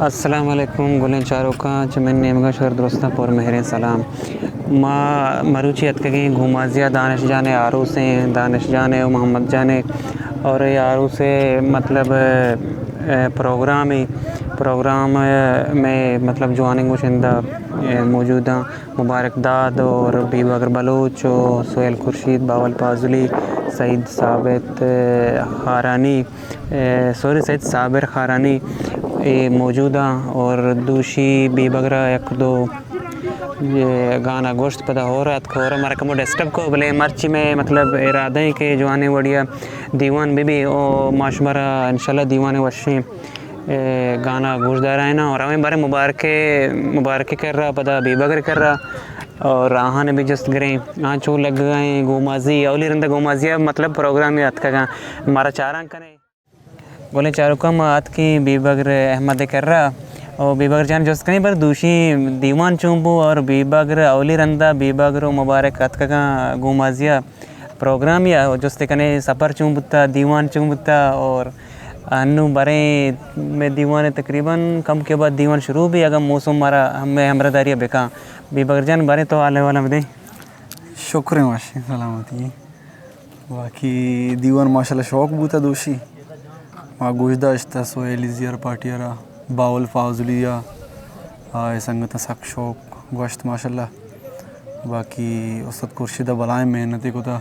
السلام علیکم گلیں چاروکاں، چہ من نیمگا شر درستاں پر مہریں سلام۔ ما مروچی اتکگیں گومازیا دانش جان ء آروسیں، دانش جان ء و محمد جان ء، اور اے آروس ء مطلب، ء، پروگرام ء، پروگرام ء میں مطلب جوانیں گوشندہ، ء، موجود آں۔ مبارک داد اور بیبگر بلوچ و سہیل خورشید، باول پازلی، سعید ثابت، ء، خارانی، ء، سوری، سید صابر خارانی اے موجود آں اور دوشی بیبگر ء یک دو اے گانا گوشت، پدا ہور اتک، ہور مرا کمو ڈسٹرب کو، بلے مرچی میں مطلب ارادہ ہیں کہ جوانیں وڑیا دیوان بہ بی، او ما شمارا انشاءاللہ دیوان وشیں اے گانا گوش دارائنا اور ہمیں بارے مبارک، مبارک کر رہا، پدا بیبگر کر رہا اور آہان بھی جست گریں۔ آں چو لگ گئے گومازی، اولی رندہ گومازی مطلب پروگرام اتکگا مارا چاران کنے۔ گلیں چاروکاں، ما آتکیں بیبگر احمد ء کرا، او بیبگر جان جست کنیں پر دوشی دیوان چون بو، اور بیبگر اولی رندا بیبگر و مبارک اتکگاں گومازیا پروگرام یا جست کنے سفر چون بوتا، دیوان چون بوتا، اور انو بریں میں دیوان تقریباً کم کے بعد دیوان شروع بھی، اگر موسم مارا ہمیں ہمراہ داریا بکاں۔ بیبگر جان، بریں تو حال احوال بدے۔ شکر ہیں، واشی سلامتی۔ باقی دیوان ماشاءاللہ شوق بوتا دوشی۔ ما گوش داشت سہیل زیار پارٹی را، باول فاضلی آ، آ سنگت سک شوق گوشت ماشاءاللہ۔ باقی استاد خورشید بلائیں محنت کتا،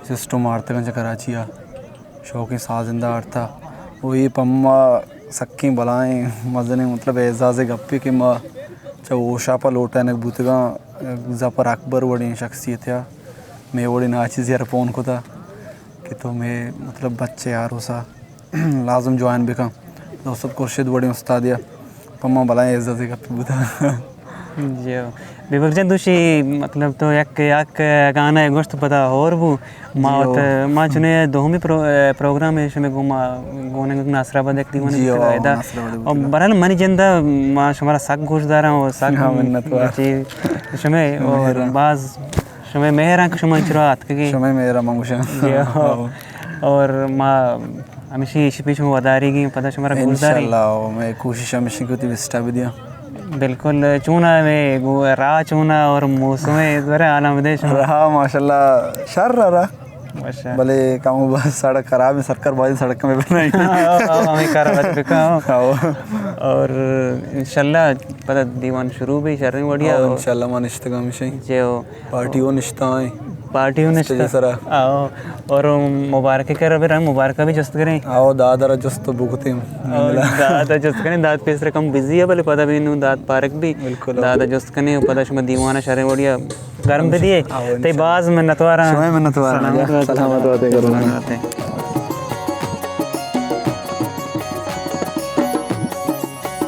سسٹم آرتگاں چہ کراچی آ، شوقیں سازندہ آرتا۔ و اے پما سکیں بلائیں مزنیں مطلب اعزاز گپے کہ ما چہ ہوشاپا لوٹائنگ بوتگاں، ظفر اکبر وڑیں شخصیت ء، مے وڑیں ناچیزے ء را فون کتا کہ تو مے مطلب بچے آروسا لازم جوائن بکن۔ تو استاد خورشید وڑیں استادے ء پما بلائیں عزت گپے بوتا۔ جی ہو۔ بیبگر جان دوشی مطلب تو یک، یک گانا گوشت پدا ہور بو۔ ما جی ہو۔ وت، ما چنے دومی پرو-، پروگرام ہے شمے گوما گونگ ناصر آباد یک دیوان جی ہو، ادا۔ ناصر آباد اور بوتگا۔ برحال منی جندا ما شمارا سک گوش داراں اور سک ہاں، منت وار۔ جی، شمے اور مہربان۔ باز شمے مہراں کہ شما انچرا آتکگی۔ شمے مہرا من گوشاں۔ جی ہو۔ ہاں۔ اور ما ہمیشی ایشی پیش وداری گی پدا شمارا گوش داری۔ انشاءاللہ، میں کوشش ہمیشی کو تی وسٹا بھی دیا۔ بالکل، چونا میں گو-، راہ چونا اور موسم ہے، ذرا عالم دے شما۔ راہ ماشاءاللہ شر رہا۔ ماشاءاللہ۔ بلے کم و بس سڑک خراب ہے، سرکار باید سڑک میں بنائی۔ ہاں، ہاں، ہمیں کار بات بکا۔ ہاں۔ اور انشاءاللہ پدا دیوان شروع بھی شریں وڑیا۔ ہاں، انشاءاللہ ما نشتگا ہمیشہ۔ جی ہو۔ پارٹی و نشتہ ایں۔ پارٹی و نشتہ۔ اسٹیج سرا۔ آؤ۔ اور مبارک کر رہے، مبارک بھی جست کریں۔ آؤ، دادا را جست تو بگتیں۔ آؤ، دادا جست کریں، داد پیسر کم بزی ہے، بلے پدا بھی نو داد پارک بھی۔ بالکل۔ دادا جست کریں، پدا شما دیوانا شریں وڑیا گرم بھی دیے۔ آؤ، تے انشاءاللہ۔ باز منتواراں۔ شما منتواراں۔ سلامت بات۔ سلامت بات۔ سلامت بات۔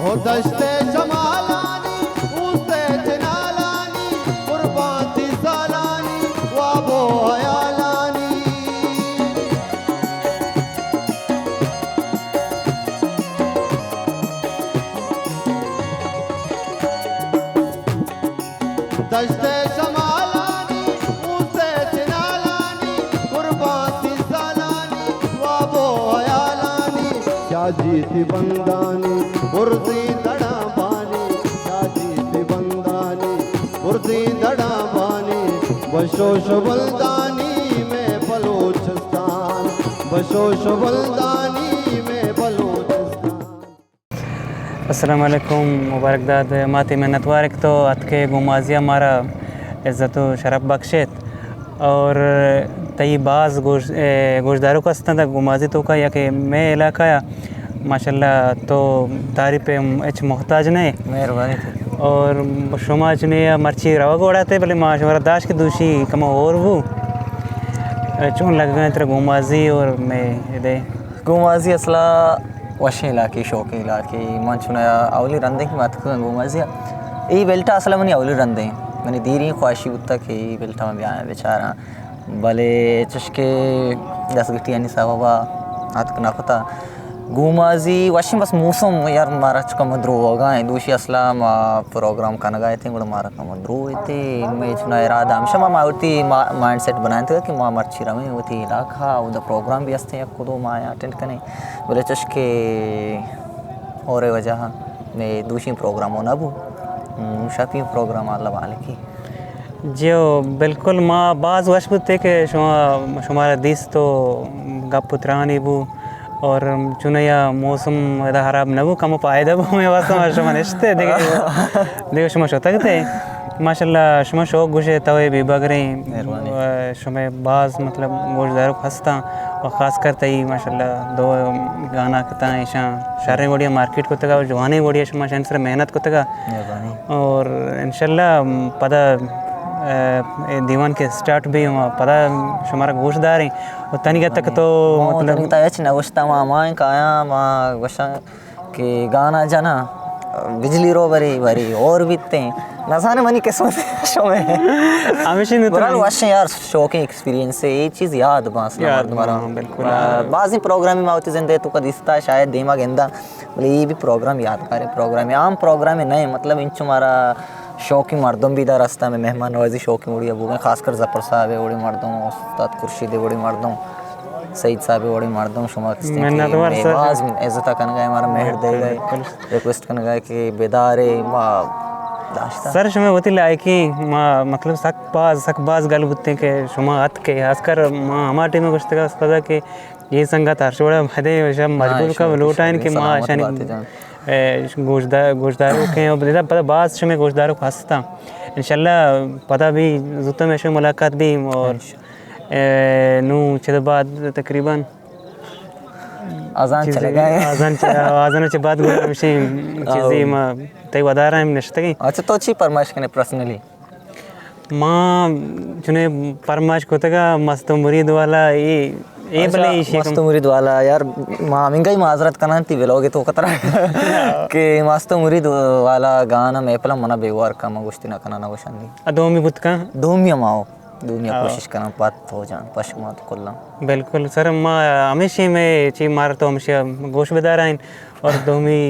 او دشت ءِ شمالانی، اوست ءِ چنالانی، قربان تئی سالانی، واب ءُ ہیالانی۔ دشت ءِ شمالانی، اوست ءِ چنالانی، قربان تئی سالانی، واب ءُ ہیالانی۔ سیاجی تئی بندانی، برزیں دڑاں بانی، سیاجی تئی بندانی، برزیں دڑاں بانی۔ بشوش بلدانی مئے بلوچستان، بشوش بلدانی مئے بلوچستان۔ السلام علیکم، مبارک داد، ما تئی منتوار کہ تو اتکے گومازی ءَ مارا عزت ءُ شرپ بخشیت اور تئی باز گوش-، اے، گوشداروک ہستاں دا گومازی توکا یا کہ مئے علاقہ ءَ، ماشاءاللہ تو تعریف ءِ ہچ محتاج نہ ئے۔ مہربانی تئی۔ اور شما چنے مرچی روگ وڑاتے، بلے ما شمارا داشت کہ دوشی کما ہور بو۔ چون لگا ترا گومازی اور مئے ادے؟ گومازی اصلا وشیں علاقے، شوقیں علاقے۔ من چون اولی رندیں کہ من اتکگاں گومازی ءَ۔ اے بیلٹ ءَ اصلا منی اولی رندیں۔ منی دیریں خواہشی بوتا کہ اے بیلٹ ءَ من بیاں بچاراں۔ بلے چشکہ دستگٹیانی سبب ءَ اتک نہ کتا۔ گومازی وشیں، بس موسم یار مارا چکا ما دروگا ایں۔ دوشی اصلا ما پروگرام کنگا اتیں، گڑا مارا کم درویتے۔ مئے چنا ارادہ ہمیشہ ما، ما وتی ما-، مائنڈ سیٹ بنائینتگ کہ ما مرچی رویں وتی علاقہ ءَ، اودا پروگرام بھی ہستیں، یک دو ما اٹینڈ کنیں۔ بلے چش کہ اور وجہ میں دوشی پروگرام نہ بو۔ ہم، شپی پروگرام اللہ مالکی۔ جیو، بالکل، ما باز وش بوتے کہ شما، شمارا دیست و گپ و ترانی بو اور چونیا موسم ادا خراب نہ بو، کم و پائدہ بو، میں واسطہ ما شما نشتے دیگه، دیگه شما شتگ تے۔ ماشاءاللہ، شما شوق گوشے توے بے بگریں، مہربانی۔ شمئے باز مطلب گوشداروک ہستاں و خاص کر تئی ماشاءاللہ دو گانا کتاں ایشاں شریں وڑیا مارکیٹ کتگا و جوانیں وڑیا شما شن سر محنت کتگا۔ مہربانی۔ اور انشاءاللہ پدا، اے، اے دیوان کے سٹارٹ بھی ہوں، پدا شمارا گوش داریں و تنیگا تک تو مطلب تنیگا تک ہچ نہ گوشتا، ما، ما کایاں، ما گوشاں کہ گانا جناں، بجلی رو بری، بری اور بیتیں۔ نزانے منی قسمت شمے۔ ہمیشہ نہ برحال وشیں یار، شوقیں ایکسپیرینس ہے، یہ چیز یاد باں اصلاً یاد مردم باں، را۔ بالکل۔ آ، بازیں پروگرامی ما ہوتی زندے تو کا دیستا، شاید دیما گندا، بلے یہ بھی پروگرام یادگار پروگرام ہے۔ عام پروگرام نہیں، مطلب انچو مارا شوقی مردم بھی در ہستا، میں مہمان نوازی شوقی وڑی بوگیں، خاص کر ظفر صاحب وڑی مردم، استاد خورشید وڑی مردم۔ سعید صاحب وڑیں مردم شما کستیں کہ منتوار سر۔ باز عزت کنگا ہے، مارا مہر دے گئے، بالکل۔ ریکویسٹ کنگا ہے کہ بیدارے ما داشتا۔ سر شما وتی لائقی ما مطلب سک باز، سک باز گل بوتیں کہ شما ات کے، خاص کر ما ہما ٹیم گوشتگا استادا کہ یہ سنگت ہر شوڑا ہدے شب مجبور کا لوٹائیں کہ ما شانی گوشدار، گوشدارو کہیں اور پدا باز شمے گوشدارو ہستاں۔ انشاءاللہ پدا بھی زوتم ایشو ملاقات بھی اور اے، نوں چد بعد تقریباً اذان چلگا ہے۔ اذان چ-، اذان چ بعد گڑا ہمشی چیزی ما تئی ودارا ہم نشتگیں۔ اچھا، تو چی پرمائش کنے پرسنلی؟ ما چنے پرمائش کتگا مست و مرید والا، اے، اے اچھا، بلے ایشی مست و مرید والا، یار، ما ہمینگا ہی معذرت کناں تی ویلوگ تو کترا کہ مست و مرید والا گانا محفل منا بیوار کا، ما گوشتی نہ کناں، نہ گوشاں دی۔ ا دومی بوت کن؟ دومی ہم آؤ۔ دنیا کوشش کناں پت ہو جان پشمات کلاں۔ بالکل سر، ما ہمیشی میں چی مار تو ہمیشی گوش بدارائیں اور دومی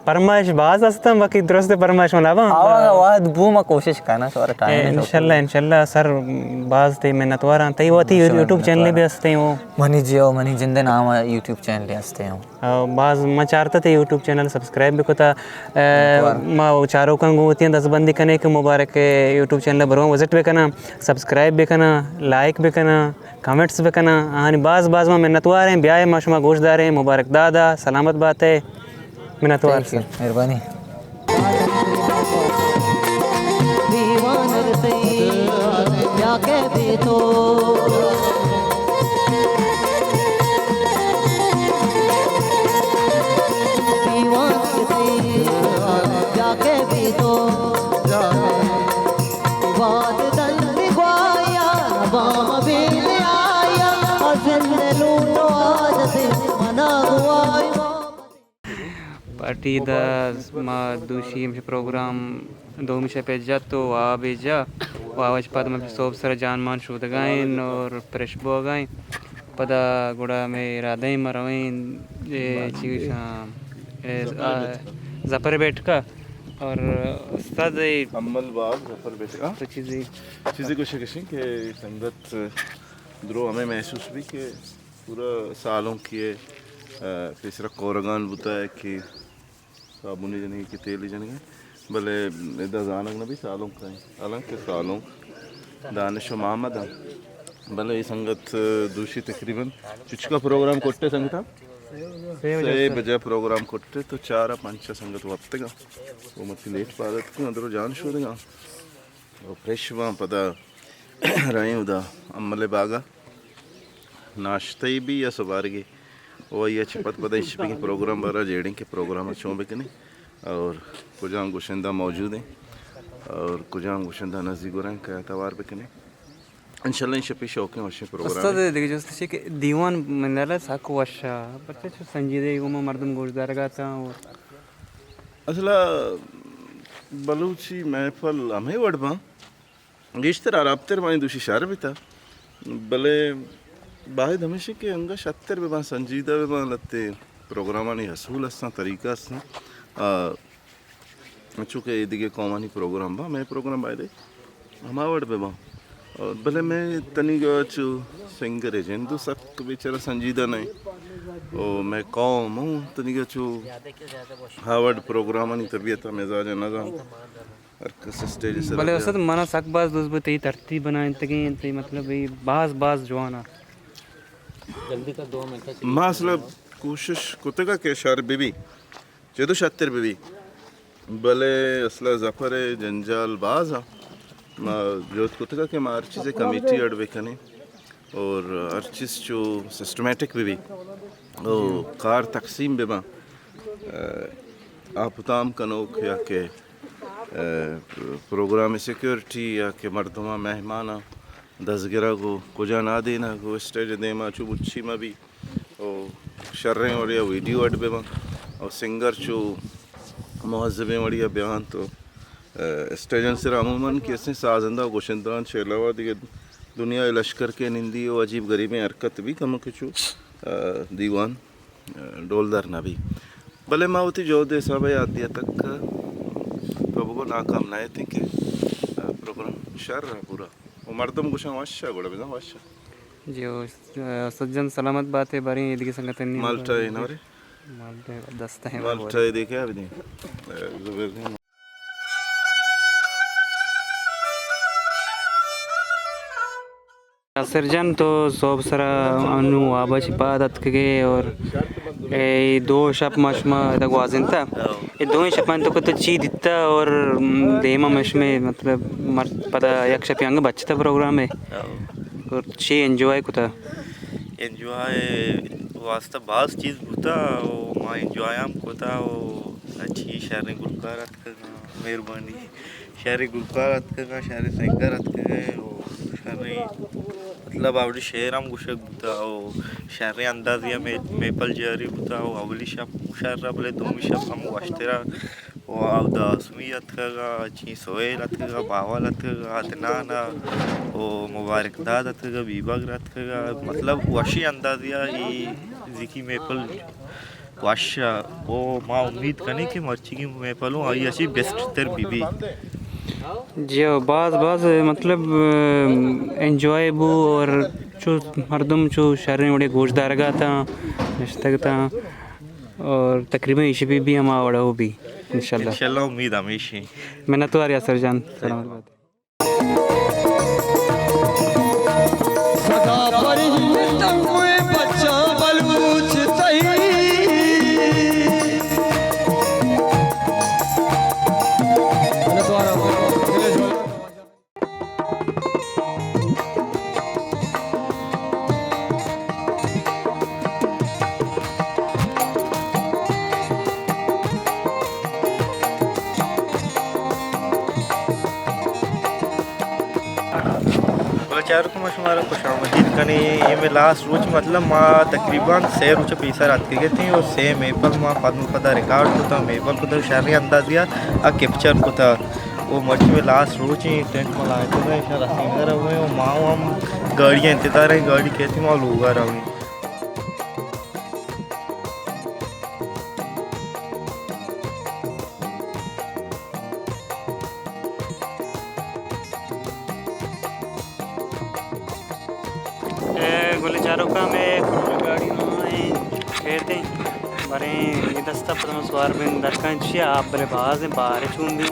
پرمائش باز ہستاں، باقی درست پرمائش منا باں۔ آواز آواز بو ما کوشش کناں سوار ٹائم۔ انشاءاللہ، انشاءاللہ سر، باز تے منتواراں۔ تئی وتی یوٹیوب چینل بھی ہستے ہو؟ منی جیو، منی جندے نام یوٹیوب چینل ہستے ہو۔ آ، باز ما چارتا تے یوٹیوب چینل سبسکرائب بکتا۔ آ، ما چاروکاں گوں وتی دست بندی کنے کہ مبارک یوٹیوب چینل برواں وزٹ بکناں، سبسکرائب بکناں، لائک بکناں، کمنٹس بکناں۔ آہانی باز باز ما منتوار ہیں۔ بیائے ما شما گوش داریں۔ مبارک دادا، سلامت باتے۔ منتوار سر۔ مہربانی۔ دیوان تئی جاگہ بی تو، دیوان تئی جاگہ بی تو، واد دن گوایا بام بین آیا، ازن لوٹو آج سے منا گوایا۔ پارٹی دا ما دوشی ہمشہ پروگرام دومی شپ ء جت و واب ء جا و آواز پد ما سوب سر جان مان شودگائیں اور پریش بوگائیں۔ پدا گڑا ہمیں ارادہ ہیں ما رویں، اے، چی گوشاں، اے، آ، ظفر بیٹکا اور استاد اے امل باغ ظفر بیٹکا۔ تو چیزی چیزی کوشش کشیں کہ سنگت درو ہمیں محسوس بھی کہ پورا سالونک ء، آ، پیسرا کورگان بوتا ہے کہ صابونی جنگی کہ تیلی جنگی، بلے ادا زانگ نہ بی سالونک کائیں، حالانکہ سالونک دانش و محمد ہیں، بلے یہ سنگت دوشی تقریباً چچکا پروگرام کٹے سنگتا؟ سے بجے پروگرام کٹے تو چار پنچ سنگت وپتگا، وہ متی لیٹ پادت کو اندرو جان شودگا۔ و پریش باں پدا رئیں ادا امل باگا ناشتہ بی یا سبارگی و یا چہ پد پدا ایش بی پروگرام بارا جیڑیں کہ پروگرام چون بکنیں اور کجام گشندہ موجود ہیں اور کجام گشندہ نزدیک گریں کہ توار بکنیں۔ انشاءاللہ این شپی شوقیں وشیں پروگرام استاد۔ دیگہ جست چی کہ دیوان منالا سک وشا، پرچہ چو سنجیدہ گوما مردم گوشدارگا تا اور اصلا بلوچی محفل ہمے وڑ باں، گیشتر آرابتر باں، دوشی شر بیتا، بلے باید ہمیشی کہ انگا شتر بہ باں، سنجیدہ بہ باں، لتے پروگرامانی اصول ہستاں، طریقہ ہستاں، آ، چونکہ اے دگہ قومانی پروگرام باں، مئے پروگرام باید ہما وڑ بہ باں۔ بلے مئے تنیگا چو سنگر ء جند و سک بیچارہ سنجیدہ نہ انت۔ او مئے قوم ہوں تنیگا چو ہاورڈ پروگرامانی طبیعت ء مزاج ء نہ زانت۔ ہر کس اسٹیج ء سر بلے ء استاد، منا سک باز دوست بوت، تئی ترتیب بنائینتگیں، تئی مطلب اے باز باز جوان ء۔ ما اصل ء کوشش کتگ کہ شر بہ بی، چدو شتر بہ بی، بلے اصل ء زپر ء جنجال باز ء۔ ما جہد کتگ کہ ما ہر چیز ء کمیٹی اڈ بہ کنیں اور ہر چیز چو سسٹمیٹک بہ بی او کار تقسیم بہ باں۔ ء، آپ تام کنوک یا کہ، ء، پروگرام سیکورٹی یا کہ مردماں مہماناں دزگرگ و کجا نادینگ و اسٹیج دیما چو مچی مہ بی و شریں وڑیا ویڈیو اڈ بہ باں و سنگر چو مہذبیں وڑیا بیان تو، ء، اسٹیجن سر عموماً کہ اسیں سازندہ و گشندہان چہ علاوہ دیگہ دنیا لشکر کے نندی و عجیب غریبیں حرکت بی کمک چو، ء، دیوان ڈولدار نہ بی۔ بلے ما وتی جہد ء حساب ء یات دیتگ کہ تو بگو ناکام نہ اتیں کہ پروگرام شر ء پورا و مردم گوشاں وش ء گڑا بزاں وش ء۔ جی، او، س-، سجن سلامت بات ہے، باریں ایدگی سنگتانی مالٹا ہے نہ رے؟ مالٹا ہے، دست ہے، مالٹا ہے، دیکھے ابھی دیں۔ زبردست۔ ناصر جان، تو سہب سرا انوں واب ء چہ پاد اتکگ ئے اور اے دو شپ ما شما ادا گوازینتا۔ اے دوئیں شپانی توکا تو چی دیتا اور، م، دیما ما شمے مطلب مر-، پدا یک شپے انگہ بچتا پروگرام ء اور چی انجوائے کتا؟ انجوائے واسطہ باز چیز بوتا و ما انجوائے ہم کتا و چی شریں گلکار اتکگاں، مہربانی۔ شریں گلکار اتکگاں، شریں سنگر اتکگاں و شریں مطلب آوڑی شعر ہم گوشگ بوتا و شریں اندازی ء مے-، محفل جاری بوتا و اولی شپ ہم شر ء بلے دومی شپ ہم وشترا و اودا آسمی اتکگا، چی سہیل اتکگا، باول اتکگا، عدنان ء و مبارک داد اتکگا، بیبگر اتکگا، مطلب وشی اندازی ء ای زیکی محفل وش ء، او ما امید کنیں کہ مرچیگیں محفل ہوں آئی ء چہ بیسٹ تر بہ بی۔ جی ہو، باز باز مطلب، ام، انجوائے بو اور چو مردم چو شریں وڑے گوشدارگا تاں، نشتگ تاں اور تقریباً ایشی بی بی ہما وڑا ہو بی انشاءاللہ۔ انشاءاللہ امید ہمیشی۔ منتوار یاسر جان، سلامت بات۔ سدا پری تنگوئے بچاں بلوچ تئی۔ بلے چاروکاں، ما شمارا خوش آمدید کنیں۔ اے مئے لاسٹ روچ، مطلب ما تقریباً سے روچ پیسر اتکگ اتیں اور سے محفل ما پد پدا ریکارڈ کتا، محفل کتا شریں اندازیا آ کیپچر کتا۔ او مرچی مئے لاسٹ روچ ایں، ٹینٹ ما لائتگا، ایشاں رسینگا رویں و ما ہم گاڑی انتظار ایں، گاڑی کیتی ما لوگا رویں۔ اے گلیں چاروکاں، مئے کرونا گاڑی ہاں ایں، پھیر دیں، باریں اے دستا پدا ما سوار بیں درکاں چیا، آپ بلے باز ایں، بارے چون بی۔